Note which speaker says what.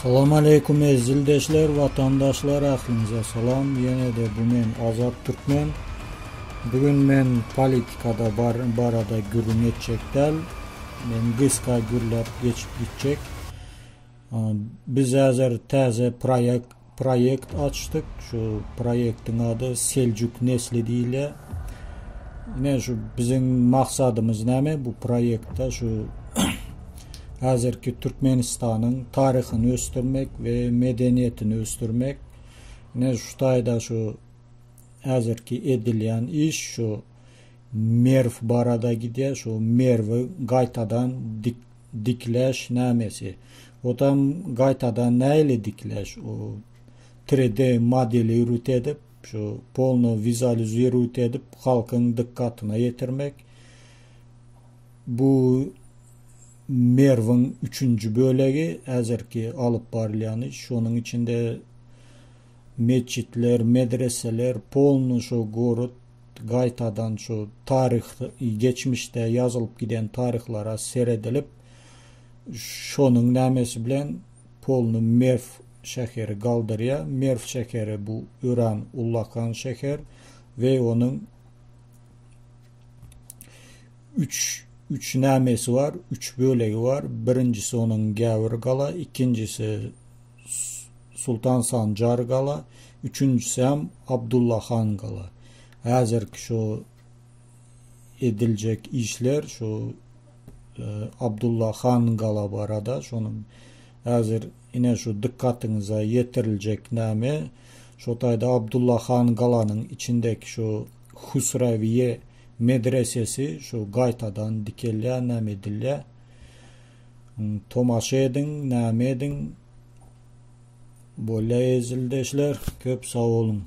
Speaker 1: Salam aleýkum eziz ildeşler, watandaşlar ähliňize salam. Ýene-de bu men Azat Türkmen. Bu gün men politikada bar barada gürrüň etjek däl. Men gysga gürläp geçip gitjek. Biz häzir täze proýekt proýekt açdyk. Şu proýektiň ady Seljuk nesli diýilýär. Ine şu biziň maksadymyz näme bu proýektde şu häzirki Türkmenistanyň taryhyny ösdürmek we medeniýetini ösdürmek. Ine şu taýda şu häzirki edilýän iş şu Merw barada gidýär. Şu Merwi gaýtadan dik dikleş nämesi. Otam gaýtadan nähili dikleş? O 3D modelirut edip, şu polno wizualizirut edip halkyň dykgatyna ýetirmek. Bu Merwiň üçünji bölegi häzirki alyp barylýan iş. Şonuň içinde metjitler, medreseler, polny şu gorod gaýtadan şu taryh geçmişde ýazylyp giden taryhlara seredilip şonuň nämesi bilen polny Merw şäheri galdyrýar. Merw şäheri bu örän ullakan şäher we onuň üç üç nämesi bar, üç bölegi bar. Birinjisi onuň Gäwür gala, ikinjisi Sultan Sanjar gala, üçünjisi hem Abdulla han gala. Häzirki şu ediljek işler şu e, Abdulla han gala barada şonuň häzir ine şu dykgatyňyza ýetiriljek näme şo taýda Abdulla han galanyň içindeki şu Husrawiye medresesi şu gaýtadan dikelýär näme edilýär. Tomaşa ediň, näme ediň. Bolýa ezildeşler, köp sag boluň.